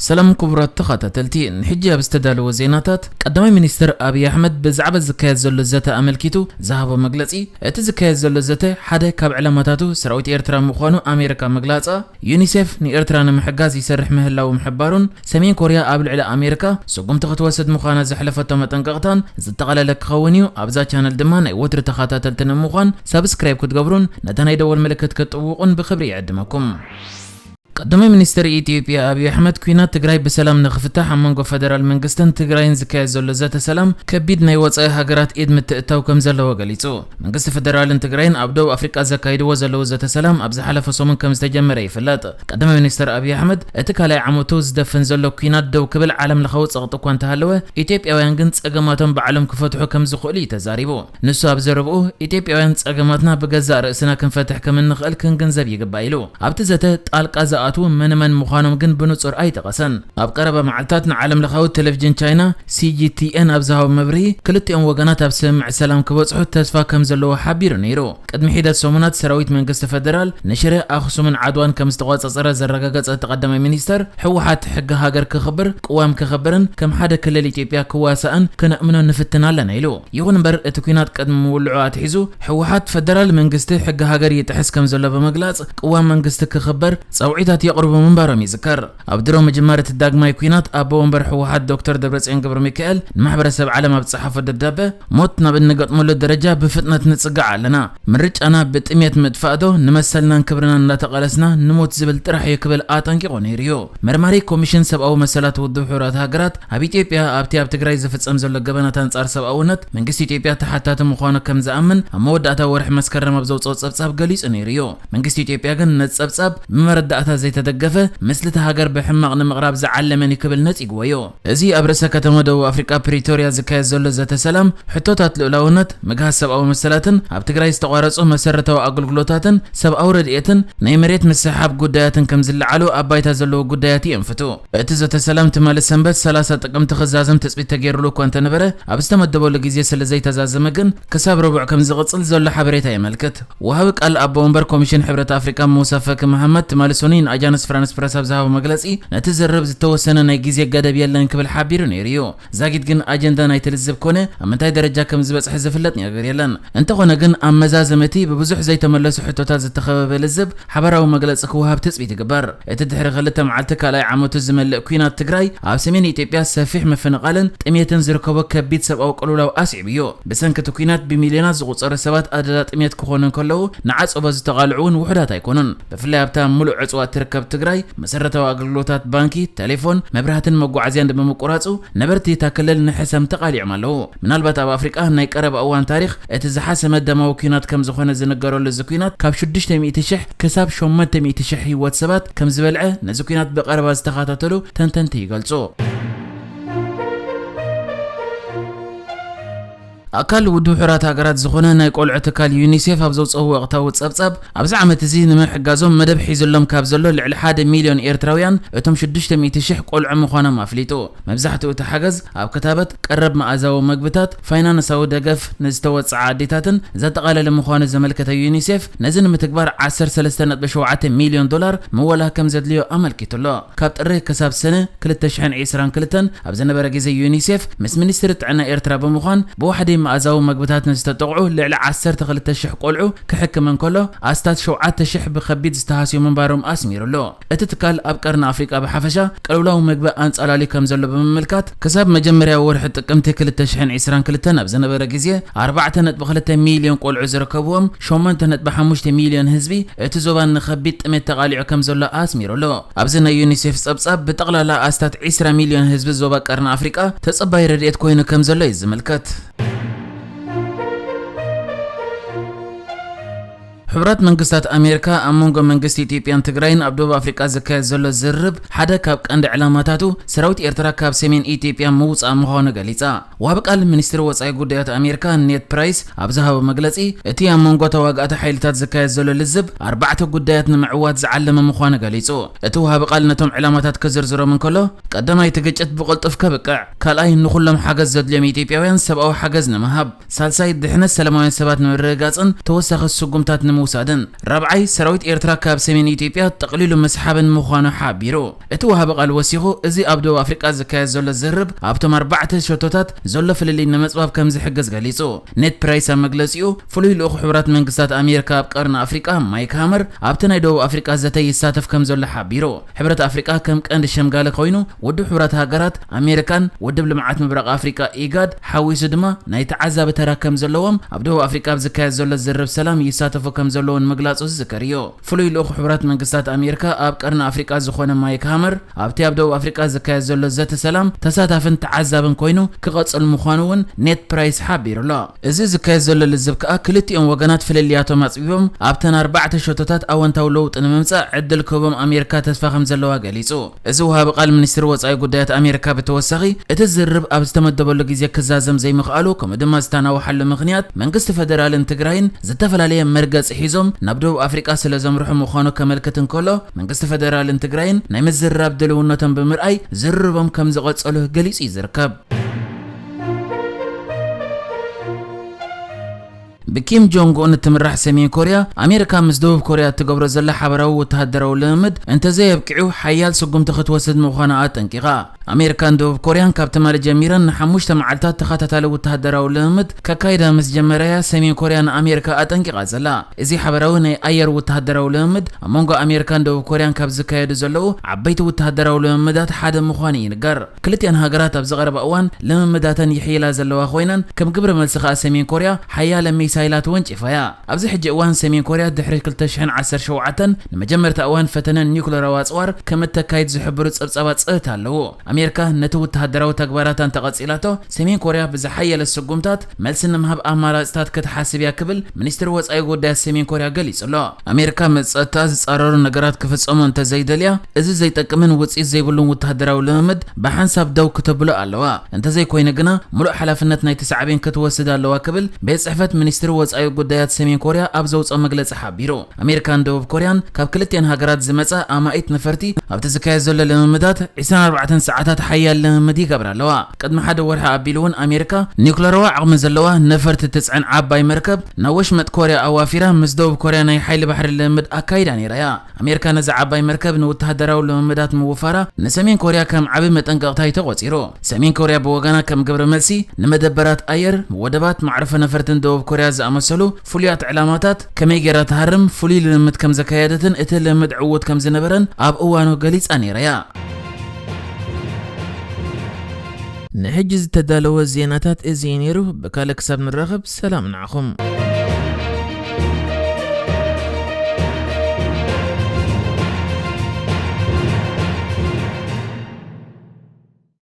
ሰላም ክቡራት ተኸታተልቲ፣ ንሕጂ ኣብ ዝተዳለወ ዜናታት፣ ቀዳማይ ሚኒስትር ኣብይ ኣሕመድ ብዛዕባ ዝካየድ ዘሎ ዘተ ኣመልኪቱ ዝሃቦ መግለጺ፣ እቲ ዝካየድ ዘሎ ዘተ ሓደ ካብ ዕላማታቱ ሰራዊት ኤርትራ ምዃኑ ኣሜሪካ ምግላጻ፣ ዩኒሴፍ ንኤርትራ ንምሕጋዝ ይሰርሕ ምህላዉ ምሕባሩን፣ ሰሜን ኮርያ ኣብ ልዕሊ ኣሜሪካ ስጉምቲ ክትወስድ ምዃና ዘሕለፈቶ መጠንቀቕታን ዝጠቓለለ ክኸውን እዩ። ኣብዛ ቻነል ድማ ናይ ወትሩ ተኸታተልቲ ንምዃን ሳብስክራይብ ክትገብሩን ነታ ናይ ደወል ምልክት ክትጥውቑን ብኽብሪ ይዕድመኩም። ቀዳማይ ሚኒስትር ኢትዮጵያ ኣብይ ኣሕመድ፣ ኲናት ትግራይ ብሰላም ንኽፍታሕ ኣብ መንጎ ፈደራል መንግስትን ትግራይን ዝካየድ ዘሎ ዘተ ሰላም ከቢድ ናይ ወጻኢ ሃገራት ኢድ ምትእትታው ከም ዘለዎ ገሊጹ። መንግስቲ ፈደራልን ትግራይን ኣብ ደቡብ ኣፍሪቃ ዘካይድዎ ዘለዉ ዘተ ሰላም ኣብ ዝሓለፈ ሰሙን ከም ዝተጀመረ ይፍለጥ። ቀዳማይ ሚኒስትር ኣብይ ኣሕመድ፣ እቲ ካልኣይ ዓመቱ ዝደፍን ዘሎ ኲናት ደው ክብል ዓለም ለኻዊ ጸቕጢ እኳ እንተሃለወ፣ ኢትዮጵያውያን ግን ጸገማቶም ባዕሎም ክፈትሑ ከም ዝኽእሉ እዩ ተዛሪቡ። ንሱ ኣብ ዘረብኡ፣ ኢትዮጵያውያን ጸገማትና ብገዛእ ርእስና ክንፈትሕ ከም እንኽእል ክንግንዘብ ይግባእ ኢሉ። ኣብቲ ዘተ ጣልቃ ዝኣትዉ መን መን ምዃኖም ግን ብንጹር ኣይጠቐሰን። ኣብ ቀረባ መዓልታት ንዓለም ለኻዊ ቴሌቪዥን ቻይና ሲጂቲኤን ኣብ ዝሃቦ መብርሂ፣ ክልቲኦም ወገናት ኣብ ስምምዕ ሰላም ክበጽሑ ተስፋ ከም ዘለዎ ሓቢሩ ነይሩ። ቅድሚ ሒደት ሰሙናት ሰራዊት መንግስቲ ፈደራል ንሽረ፣ ኣኽሱምን ዓድዋን ከም ዝተቖጻጸረ ዘረጋገጸ እቲ ቀዳማይ ሚኒስተር፣ ህወሓት ሕጊ ሃገር ክኽብር፣ ቅዋም ክኽብርን ከም ሓደ ክልል ኢትዮጵያ ክዋሳእን ክነእምኖ ንፍትን ኣለና ኢሉ። ይኹን እምበር እቲ ኲናት ቅድሚ ምውልዑ ኣትሒዙ ህወሓት ፈደራል መንግስቲ ሕጊ ሃገር ይጥሕስ ከም ዘሎ ብምግላጽ ቅዋም መንግስቲ ክኽበር ጸውዒታት የቕርቡ ምንባሮም ይዝከር። ኣብ ድሮ ምጅማር እቲ ዳግማይ ኲናት ኣቦ ወንበር ህወሓት ዶክተር ደብረጽዮን ገብረ ሚካኤል ንማሕበረሰብ ዓለም ኣብ ዝጸሓፎ ደብዳበ፣ ሞት ናብ እንገጥመሉ ደረጃ ብፍጥነት ንጽጋዕ ኣለና። ምርጫና ብጥሜት ምጥፋእ ዶ ንመሰልናን ክብርናን እንዳተቓለስና ንሞት ዝብል ጥራሕ እዩ ክብል ኣጠንቂቑ ነይሩ እዩ። መርማሪ ኮሚሽን ሰብኣዊ መሰላት ውድብ ሕቡራት ሃገራት ኣብ ኢትዮጵያ ኣብቲ ኣብ ትግራይ ዝፍጸም ዘሎ ገበናት ኣንጻር ሰብኣውነት መንግስቲ ኢትዮጵያ ተሓታቲ ምዃኑ ከም ዝኣምን ኣብ መወዳእታ ወርሒ መስከረም ኣብ ዘውፅኦ ጸብጻብ ገሊጹ ነይሩ እዩ። መንግስቲ ኢትዮጵያ ግን ነቲ ጸብጻብ ብመረዳእታ ዘይተደገፈ፣ ምስልቲ ሃገር ብሕማቕ ንምቕራብ ዝዓለመን እዩ ክብል ነጺግዎ እዩ። እዚ ኣብ ርእሰ ከተማ ደቡብ ኣፍሪቃ ፕሪቶርያ ዝካየድ ዘሎ ዘተ ሰላም፣ ሕቶታት ልኡላውነት፣ ምግሃስ ሰብኣዊ መሰላትን ኣብ ትግራይ ዝተቋረጹ መሰረታዊ ኣገልግሎታትን ሰብኣዊ ረድኤትን ናይ መሬት ምስሕሓብ ጉዳያትን ከም ዝለዓሉ ኣብ ባይታ ዘለዉ ጉዳያት የንፍቱ። እቲ ዘተ ሰላም ትማሊ ሰንበት ሰላሳ ጥቅምቲ ክዛዘም ትጽቢት ተገይሩሉ እኳ እንተነበረ፣ ኣብ ዝተመደበሉ ግዜ ስለ ዘይተዛዘመ ግን ክሳብ ረቡዕ ከም ዝቕጽል ዘሎ ሓበሬታ የመልክት። ወሃቢ ቃል ኣቦ ወንበር ኮሚሽን ሕብረት ኣፍሪቃ ሙሳ ፈኪ መሃመድ ትማሊ ሰኑይ ንኣጃንስ ፍራንስ ፕረስ ኣብ ዝሃቦ መግለጺ፣ ነቲ ዝርርብ ዝተወሰነ ናይ ግዜ ገደብ የለን ክብል ሓቢሩ ነይሩ እዩ። ዛጊት ግን ኣጀንዳ ናይቲ ልዝብ ኮነ ኣብ ምንታይ ደረጃ ከም ዝበጽሐ ዝፍለጥ ነገር የለን። እንተኾነ ግን ኣብ መዛዘሚ እቲ ብብዙሕ ዘይተመለሱ ሕቶታት ዝተኸበበ ልዝብ ሓባራዊ መግለጺ ክወሃብ ትጽቢት ይግበር። እቲ ድሕሪ ክልተ መዓልቲ ካልኣይ ዓመቱ ዝመልእ ኲናት ትግራይ ኣብ ሰሜን ኢትዮጵያ ሰፊሕ ምፍንቓልን ጥሜትን ዝርከቦ ከቢድ ሰብኣዊ ቅልውላው ኣስዒቡ እዩ። ብሰንኪ እቲ ኲናት ብሚልዮናት ዝቑጸሩ ሰባት ኣደዳ ጥሜት ክኾኑ እንከለዉ፣ ንዓጸቦ ዝተቓልዑ እውን ውሑዳት ኣይኮኑን። ብፍላይ ኣብታ ምሉእ ዕጽዋ እትርከብ ትግራይ፣ መሰረታዊ ኣገልግሎታት ባንኪ፣ ቴሌፎን፣ መብራህትን መጓዓዝያን ብምቁራጹ፣ ነበርቲ እታ ክልል ንሕሰም ተቓሊዖም ኣለዉ። ምናልባት ኣብ ኣፍሪቃ ናይ ቀረባ እዋን ታሪኽ እቲ ዝሓሰመ ደማዊ ኲናት ከም ዝኾነ ዝንገረሉ እዚ ኲናት፣ ካብ ሽዱሽተ ሚእቲ ሽሕ ክሳብ ሸሞንተ ሚእቲ ሽሕ ህይወት ሰባት ከም ዝበልዐ ነዚ ኲናት ብቐረባ ዝተኸታተሉ ተንተንቲ ይገልጹ። ኣካል ውድብ ሕቡራት ሃገራት ዝኾነ ናይ ቆልዑ ትካል ዩኒሴፍ ኣብ ዘውፅኦ ወቕታዊ ጸብጻብ፣ ኣብዚ ዓመት እዚ ንምሕጋዞም መደብ ሒዙሎም ካብ ዘሎ ልዕሊ ሓደ ሚልዮን ኤርትራውያን፣ እቶም ሽዱሽተ ሚእቲ ሽሕ ቆልዑ ምዃኖም ኣፍሊጡ። መብዛሕትኡ እቲ ሓገዝ ኣብ ክታበት፣ ቀረብ መኣዛዊ መግብታት፣ ፋይናንሳዊ ደገፍ ንዝተወጽዓ ኣዴታትን ዘጠቓለለ ምዃኑ ዘመልከተ ዩኒሴፍ፣ ነዚ ንምትግባር ዓሰርተ ሰለስተ ነጥቢ ሸውዓተ ሚልዮን ዶላር ምወላ ከም ዘድልዮ ኣመልኪቱ ኣሎ። ካብ ጥሪ ክሳብ ሰነ ክልተ ሽሕን ዕስራን ክልተን ኣብ ዝነበረ ግዜ ዩኒሴፍ ምስ ሚኒስትሪ ጥዕና ኤርትራ ብምዃን ብዋሕዲ መኣዛዊ መግብታት ንዝተጠቕዑ ልዕሊ ዓሰርተ ክልተ ሽሕ ቆልዑ ክሕክም እንከሎ፣ ኣስታት ሸውዓተ ሽሕ ብኸቢድ ዝተሃስዩ ምንባሮም ኣስሚሩ ኣሎ። እቲ ትካል ኣብ ቀርኒ ኣፍሪቃ ብሓፈሻ ቅልውላው መግቢ ኣንጻላልዩ ከም ዘሎ ብምምልካት፣ ክሳብ መጀመርያ ወርሒ ጥቅምቲ ክልተ ሽሕን ዕስራን ክልተን ኣብ ዝነበረ ግዜ ኣርባዕተ ነጥቢ ክልተ ሚልዮን ቆልዑ ዝርከብዎም ሸሞንተ ነጥቢ ሓሙሽተ ሚልዮን ህዝቢ እቲ ዞባ ንኸቢድ ጥሜት ተቓሊዑ ከም ዘሎ ኣስሚሩ ኣሎ። ኣብዚ ናይ ዩኒሴፍ ጸብጻብ፣ ብጠቕላላ ኣስታት ዕስራ ሚልዮን ህዝቢ ዞባ ቀርኒ ኣፍሪቃ ተጸባይ ረድኤት ኮይኑ ከም ዘሎ እዩ ዝምልከት። ሕቡራት መንግስታት ኣሜሪካ ኣብ መንጎ መንግስቲ ኢትዮጵያን ትግራይን ኣብ ደቡብ ኣፍሪቃ ዝካየድ ዘሎ ዝርርብ ሓደ ካብ ቀንዲ ዕላማታቱ ሰራዊት ኤርትራ ካብ ሰሜን ኢትዮጵያ ምውጻእ ምዃኑ ገሊጻ። ወሃቢ ቃል ሚኒስትሪ ወጻኢ ጉዳያት ኣሜሪካ ኔድ ፕራይስ ኣብ ዝሃቦ መግለጺ፣ እቲ ኣብ መንጎ ተዋጋእቲ ሓይልታት ዝካየድ ዘሎ ልዝብ ኣርባዕተ ጉዳያት ንምዕዋት ዝዓለመ ምዃኑ ገሊጹ። እቲ ወሃቢ ቃል ነቶም ዕላማታት ክዝርዝሮም እንከሎ፣ ቀዳማይ፣ እቲ ግጭት ብቕልጡፍ ከብቅዕ። ካልኣይ፣ ንኹሎም ሓገዝ ዘድልዮም ኢትዮጵያውያን ሰብኣዊ ሓገዝ ንምሃብ። ሳልሳይ፣ ድሕነት ሰላማውያን ሰባት ንምርግጋጽን ተወሳኺ ስጉምታት ንምውሳድን። ራብዓይ፣ ሰራዊት ኤርትራ ካብ ሰሜን ኢትዮጵያ ጠቕሊሉ ምስሓብን ምዃኑ ሓቢሩ። እቲ ወሃቢ ቃል ወሲኹ፣ እዚ ኣብ ደቡብ ኣፍሪቃ ዝካየድ ዘሎ ዝርብ ኣብቶም ኣርባዕተ ሸቶታት ዘሎ ፍልልይ ንምጽባብ ከም ዝሕግዝ ገሊጹ። ኔድ ፕራይስ ኣብ መግለጺኡ፣ ፍሉይ ልኡኽ ሕቡራት መንግስታት ኣሜሪካ ኣብ ቀርኒ ኣፍሪቃ ማይክ ሃመር ኣብቲ ናይ ደቡብ ኣፍሪቃ ዘተ ይሳተፍ ከም ዘሎ ሓቢሩ። ሕብረት ኣፍሪቃ ከም ቀንዲ ሸምጋሊ ኮይኑ፣ ውድብ ሕቡራት ሃገራት ኣሜሪካን ውድብ ልምዓት ምብራቕ ኣፍሪቃ ኢጋድ ሓዊሱ ድማ ናይ ተዓዛቢ ተራ ከም ዘለዎም፣ ኣብ ደቡብ ኣፍሪቃ ኣብ ዝካየድ ዘሎ ዝርብ ሰላም ይሳተፉ ከም ዘለውን ምግላጹ ዝዝከር እዩ። ፍሉይ ልኡኽ ሕቡራት መንግስታት ኣሜሪካ ኣብ ቀርኒ ኣፍሪቃ ዝኾነ ማይክ ሃመር፣ ኣብቲ ኣብ ደቡብ ኣፍሪቃ ዝካየድ ዘሎ ዘተ ሰላም ተሳታፍን ተዓዛብን ኮይኑ ክቐጽል ምዃኑ እውን ኔድ ፕራይስ ሓቢሩ ኣሎ። እዚ ዝካየድ ዘሎ ልዝብ ከኣ ክልቲኦም ወገናት ፍልልያቶም ኣጽቢቦም ኣብተን ኣርባዕተ ሸቶታት ኣወንታዊ ለውጢ ንምምጻእ ዕድል ክህቦም ኣሜሪካ ተስፋ ከም ዘለዋ ገሊጹ። እዚ ወሃቢ ቃል ሚኒስትሪ ወጻኢ ጉዳያት ኣሜሪካ ብተወሳኺ፣ እቲ ዝርብ ኣብ ዝተመደበሉ ግዜ ክዛዘም ዘይምኽኣሉ፣ ከምኡ ድማ ዝታናወሓሉ ምኽንያት መንግስቲ ፈደራልን ትግራይን ዝተፈላለየ መርገጺ ሒዞም ናብ ደቡብ ኣፍሪቃ ስለ ዘምርሑ ምዃኑ ከመልክት እንከሎ፣ መንግስቲ ፈደራልን ትግራይን ናይ ምዝርራብ ድልውነቶም ብምርኣይ ዝርርቦም ከም ዝቐጸሉ ገሊጹ እዩ ዝርከብ። ብኪም ጆንግ ኡን እትምራሕ ሰሜን ኮርያ፣ ኣሜሪካ ምስ ደቡብ ኮርያ እትገብሮ ዘላ ሓበራዊ ወተሃደራዊ ልምምድ እንተዘየብቂዑ ሓያል ስጉምቲ ክትወስድ ምዃና ኣጠንቂቓ። ኣሜሪካን ደቡብ ኮርያን ካብ ትማሊ ጀሚረን ንሓሙሽተ መዓልታት ተኸታታሊ ወተሃደራዊ ልምምድ ከካይዳ ምስ ጀመረያ፣ ሰሜን ኮርያ ንኣሜሪካ ኣጠንቂቓ ዘላ። እዚ ሓበራዊ ናይ ኣየር ወተሃደራዊ ልምምድ ኣብ መንጎ ኣሜሪካን ደቡብ ኮርያን ካብ ዝካየዱ ዘለዉ ዓበይቲ ወተሃደራዊ ልምምዳት ሓደ ምዃኑ ይንገር። ክልቲኣን ሃገራት ኣብ ዝቐረባ እዋን ልምምዳተን ይሕይላ ዘለዋ ኮይነን፣ ከም ግብረ መልሲ ከኣ ሰሜን ኮርያ ሓያለ ሚሳይላት ወንጪፋ እያ። ኣብዚ ሕጂ እዋን ሰሜን ኮርያ ድሕሪ ክልተ ሽሕን ዓሰርተ ሸውዓተን ንመጀመርታ እዋን ፈተነ ኒውክለራዊ ኣጽዋር ከም እተካይድ ዝሕብሩ ጸብጻባት ጸጥታ ኣለዉ። ኣሜሪካ ነቲ ወተሃደራዊ ተግባራታ እንተቐጺላቶ፣ ሰሜን ኮርያ ብዝሓየለ ስጉምታት መልሲ ንምሃብ ኣማራጽታት ክትሓስብ እያ ክብል ሚኒስትሪ ወጻኢ ጉዳያት ሰሜን ኮርያ ገሊጹ ኣሎ። ኣሜሪካ ምስ ጸጥታ ዝጻረሩ ነገራት ክፍጸሙ እንተዘይደልያ፣ እዚ ዘይጠቅምን ውጽኢት ዘይብሉን ወተሃደራዊ ልምምድ ብሓንሳብ ደው ክተብሎ ኣለዋ። እንተዘይኮይኑ ግና፣ ምሉእ ሓላፍነት ናይቲ ሳዕቤን ክትወስድ ኣለዋ ክብል ቤት ጽሕፈት ሚኒስትሪ ወጻኢ ጉዳያት ሰሜን ኮርያ ኣብ ዘውጽኦ መግለጺ ሓቢሩ። ኣሜሪካን ደቡብ ኮርያን ካብ ክልቲኣን ሃገራት ዝመጻ ኣማኢት ነፈርቲ ኣብቲ ዝካየድ ዘሎ ልምምዳት ዒስራን ኣርባዕተን ሰዓታት ሓያል ልምምድ ይገብራ ኣለዋ። ቅድሚ ሓደ ወርሒ ኣቢሉ እውን ኣሜሪካ ኒውክለራዊ ዓቕሚ ዘለዋ ነፈርቲ ትጽዕን ዓባይ መርከብ ናብ ወሽመጥ ኮርያ ኣዋፊራ ምስ ደቡብ ኮርያ ናይ ሓይሊ ባሕሪ ልምምድ ኣካይዳ ነይራ እያ። ኣሜሪካ ነዛ ዓባይ መርከብ ንወተሃደራዊ ልምምዳት ምውፋራ ንሰሜን ኮርያ ከም ዓቢ መጠንቀቕታ እዩ ተቖጺሩ። ሰሜን ኮርያ ብወገና ከም ግብረ መልሲ ንመደበራት ኣየር፣ ወደባት፣ ማዕርፎ ነፈርትን ደቡብ ኮርያ ዝኣመሰሉ ፍሉያት ዕላማታት ከመይ ገይራ ትሃርም ፍሉይ ልምምድ ከም ዘካየደትን እቲ ልምምድ ዕዉት ከም ዝነበረን ኣብ እዋኑ ገሊጻ ነይራ እያ። ንሕጂ ዝተዳለወ ዜናታት እዚ እዩ ነይሩ። ብካልእ ክሳብ ንራኸብ ሰላም ንዓኹም።